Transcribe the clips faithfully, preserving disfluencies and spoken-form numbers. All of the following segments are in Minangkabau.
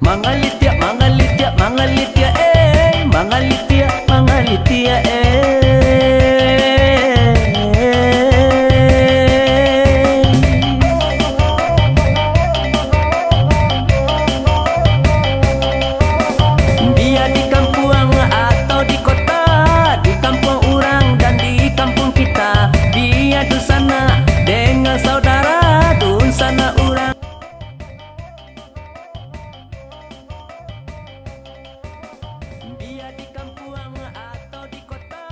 Mangalitiak, mangalitiak, mangalitiak, eh, mangalitiak, mangalitiak, eh. Bia di kampuang atau di kota, di kampuang urang dan di kampuang kita, bia dunsanak dengan saudara dunsanak urang. Bia di kampuang atau di kota,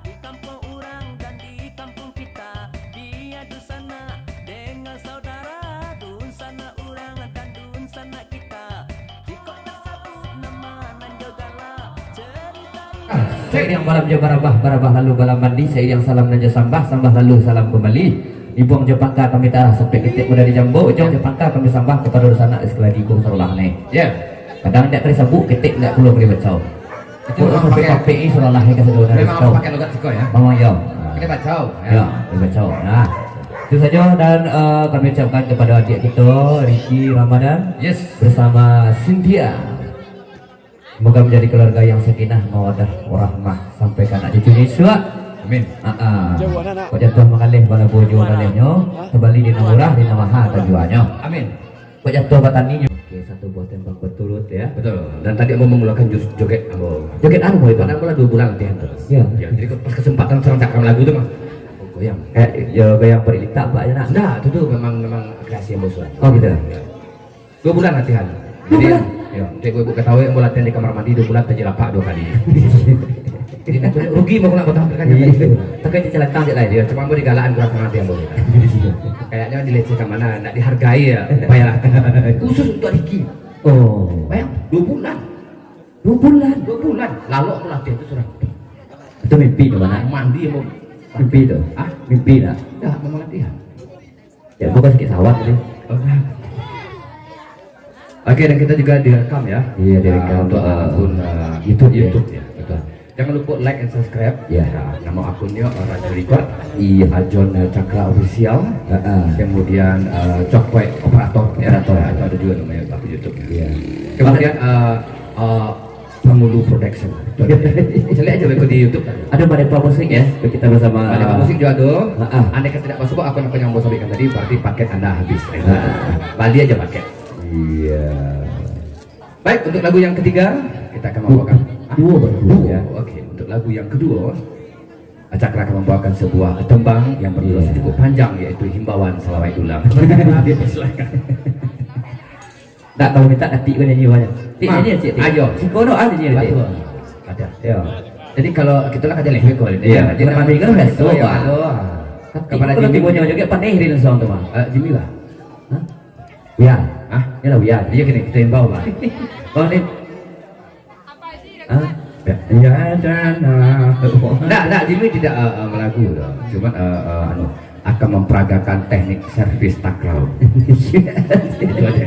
di kampuang urang dan di kampuang kita, bia dunsanak dengan saudara, dunsanak urang dan dunsanak kita. Jikok tasabuik nama nan jo gala, cerita. Sairiang malam jo barabah, barabah lalu balam mandi, sairiang salam nan jo sambah, sambah lalu salam kumbali. Dibuang jo pangka kami tarah sampai ketek muda di jambo, ujuang jo pangka kami sambah kapado dunsanak sakali lagi ko sarolah ne. Ya. Kadang indak ka disabuik, ketek indak pulo ka dibacau. Itu memang sampai pakai, kapek ni sarolah ne ka sadonyo memang dibacau. Pakai logat siko, ya? Memang, yo. Pakai bacau, ya. Ya, pakai bacau. Nah, itu sajo dan, eh, kami ucapkan kepada adik kita, Ricky Ramadan, yes, bersama Cynthia. Semoga menjadi keluarga yang sakinah, mawadah, warahmah sampai ka anak cucu ni suak. Amin. Ah, ah. Jauah anak. Kok jatuah mangaleh bala bojo malehnyo, tabali di nan murah, di nan maha tajuanyo. Amin. Kok jatuah bataninyo. Oke, satu buah tembang berturut ya. Betul. Dan tadi ambo mengeluarkan jus joget ambo. Joget anu itu? Padahal ambo lah dua bulan latihan tu. Iya. Ya, jadi pas kesempatan serang cakram lagu tu mah, ambo goyang. Kayak yo goyang parik litak apa aja nak? Enggak, itu tu memang memang kreasi ambo suah. Oh gitu. Ya. Dua bulan latihan. Dua bulan? Jadi, ya, untuk ibu-ibu ketahui, ambo latihan di kamar mandi dua bulan, tajelapak dua kali. Jadi, nanti rugi mau nak bertahan kan? Iya. Takkan celaka je lah. Ya, cuma ambo digalakan kurang sangat ya, ambo. Kayaknya dilecehkan mana, nak dihargai ya, upaya latihan. Khusus untuk Ricky. Oh. Bayang, dua bulan. Dua bulan? Dua bulan. Lalu ambo latihan tu surang. Itu mimpi tu, mana? Mandi ambo. Mimpi tu? Hah? Mimpi tak? Dah, memang latihan. Ya, bukan sakit sawat tadi. Oke, dan kita juga direkam ya. Iya, direkam, ah, untuk, ah, akun, ah, YouTube ya. YouTube ya, betul. Jangan lupa like and subscribe. Ya. Ya, nama akunnya, ah, Raja Record. Iya. Ah, John, eh, Cakra Official. Heeh. Kemudian, eh, Cokpet Operator. Ya, operator. Itu ada juga namanya akun YouTube. Iya. Kemudian, eh, eh, Pangulu Production. Cari aja beko di YouTube kan. Ada Madepa Musik ya, kita bersama. Madepa Musik juga ada. Heeh. Andai kata tidak masuk, aku nak yang mau sampaikan tadi, berarti paket Anda habis. Heeh. Bali aja paket. Iya. Baik, untuk lagu yang ketiga, kita akan membawakan. Hah? Dua baru. Dua. Ya, oke. Untuk lagu yang kedua, Cakra akan membawakan sebuah tembang yang berdurasi, iya, cukup panjang, yaitu Himbauan Salawat Dulang. Silakan. Tak, kalau minta katik pun nyanyi banyak. Tik, ah, nyanyi, Cik, tik. Ayo. Siko no, ah, nyanyi, Tik. Batua. Ada. Ya. Jadi, kalau kita lah kaja lehek ko. Iya, ya, jadi kami kan biasa, ya, Pak. Aduh. Katik kepada pun nanti Jimmy. Banyak juga pandai real song tu, Bang. Eh, Jimmy lah. Hah? Wian. Hah? Yalah, Wian. Iya, gini, kita imbau, Bang. Bang, ni. Hah? Ya. Ya, dan, ah. Ndak, ndak, Jimmy tidak, eh, eh, melagu tu. Cuma, eh, eh, anu, akan memperagakan teknik servis takraw. Itu aja.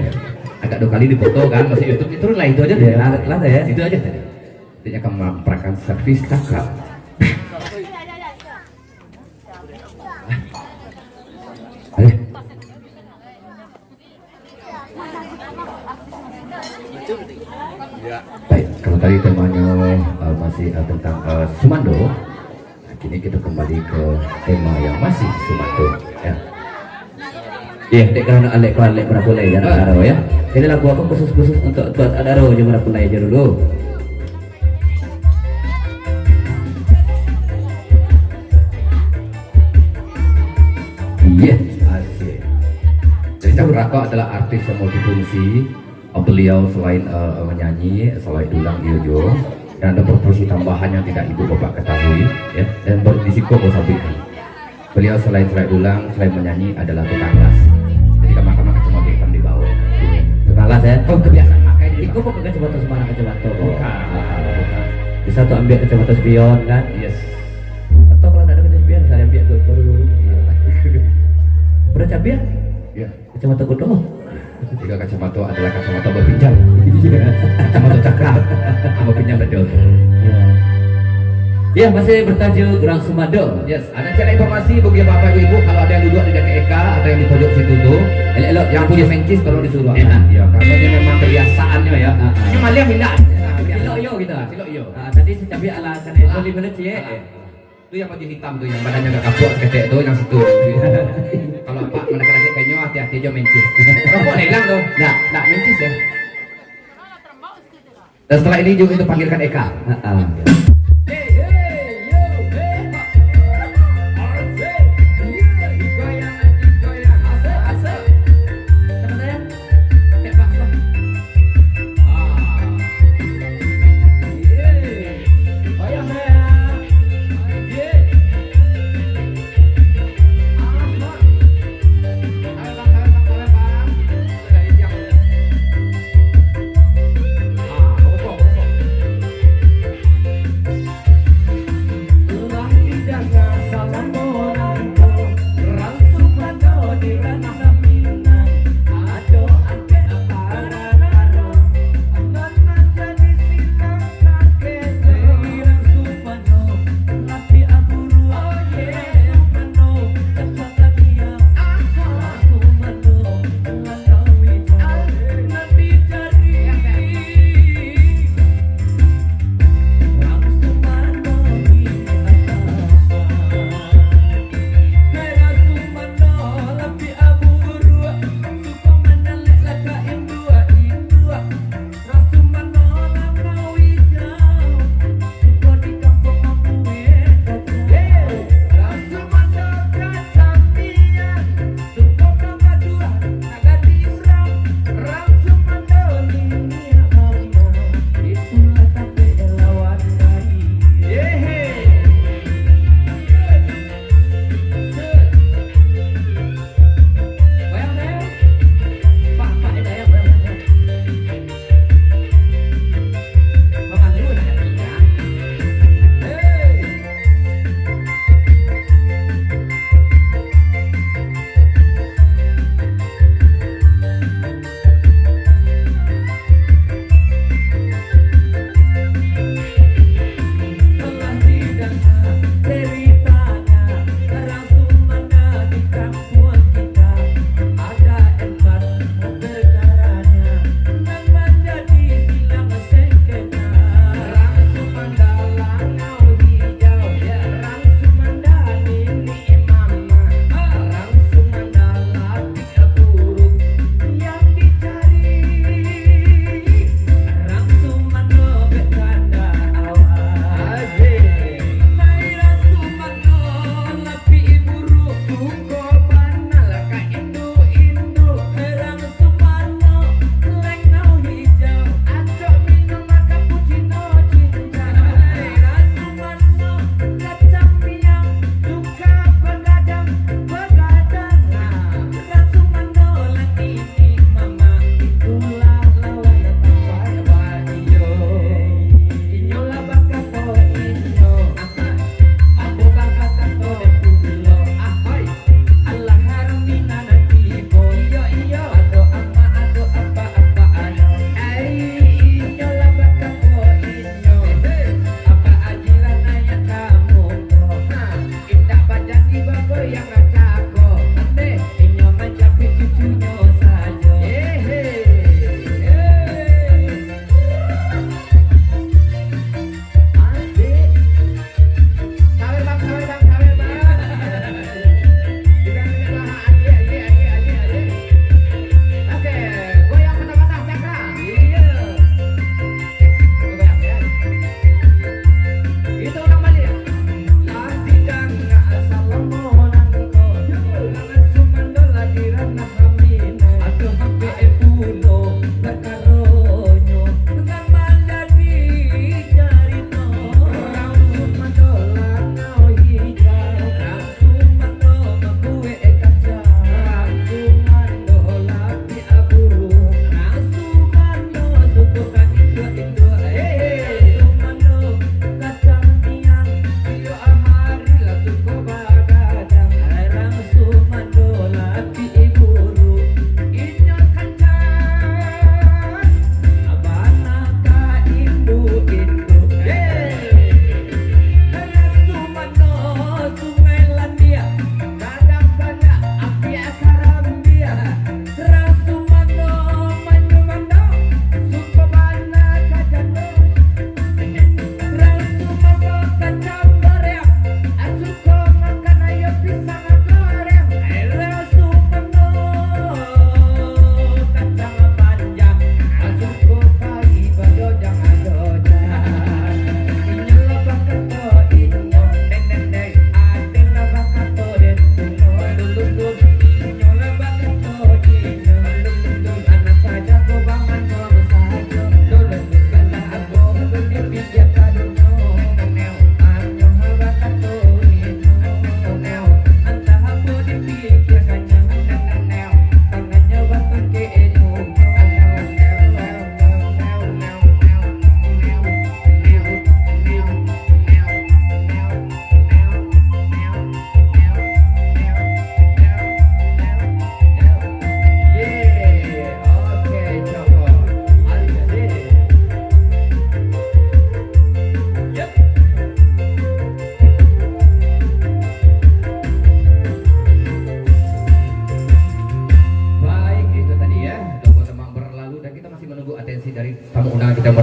Agak dua kali dipotong kan, masuk YouTube, turun lah, itu aja. Ya, tadi. Lah, lah, ya. Itu aja tadi. Dia akan memperagakan servis takraw. Ayo. Baik, kalau tadi temanya, eh, masih, eh, tentang, eh, sumando, kini kita kembali ke tema yang masih sumando, ya. Iya, dek karano alek ko alek barapulai, ya, nak, ya. Ini lagu apa khusus-khusus untuk Tuan Adaro jo barapulai aja dulu. Iya, asik. Jadi, Cakra ko adalah artis yang multifungsi. Beliau selain, eh, menyanyi, selain dulang, iyo juo. Dan ada profesi tambahan yang tidak ibu bapak ketahui, ya. Dan ber-, di siko baru sabik. Beliau selain, selain dulang, selain menyanyi, adalah tukang las. Jadi, kamar-kamar kacamata hitam dibawa. Tukang las, ya? Oh, kebiasaan pakai jadi. Iko bukan kacamata sembarang kacamata, kok. Bukan, bukan. Bisa tu ambil kacamata spion, kan? Yes. Atau kalau ndak ada kacamata spion, bisa ambil tu, tu dulu. Iya. Pernah cabiak? Iya. Kacamata kudo. Jika kacamata adalah kacamata berpinjam. Iya. Kacamata Cakra. Apa pinjam betul? Iya. Ya, masih bertajuk Urang Sumado. Yes, ada cek informasi bagi bapak ibu, kalau ada yang duduk di dekat Eka atau yang di pojok situ tu, elok-elok yang punya mencis tolong disuruh. Ya, karena dia memang kebiasaannya ya. Ah, ah. Ini malam indak. Silok iyo kita. Silok iyo. Ah, tadi secabiak lah, karena itu lima detik. Ah. Tu yang baju hitam tu, yang badannya agak kapok saketek tu, yang situ. Kalau Pak mandakek-dakek ka inyo, hati-hati jo mencis. Rokok lah hilang tu. Nak, nak mencis ya. Dan setelah ini juga kita panggilkan Eka. Heeh.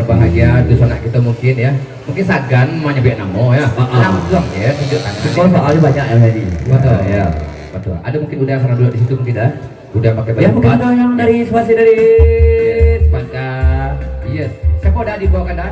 Bahagia tu sanak kita mungkin ya. Mungkin sagan manyabuik namo ya. Ah, ah. Langsung ya tunjuk tangan. Sekolah soalnya banyak yang tadi. Betul. Ya. Betul. Ada mungkin udah sana duduk di situ mungkin dah. Udah pakai baju Ya mungkin empat. ada yang dari spasi dari Pada yes. Siapa dah dibawakan dah?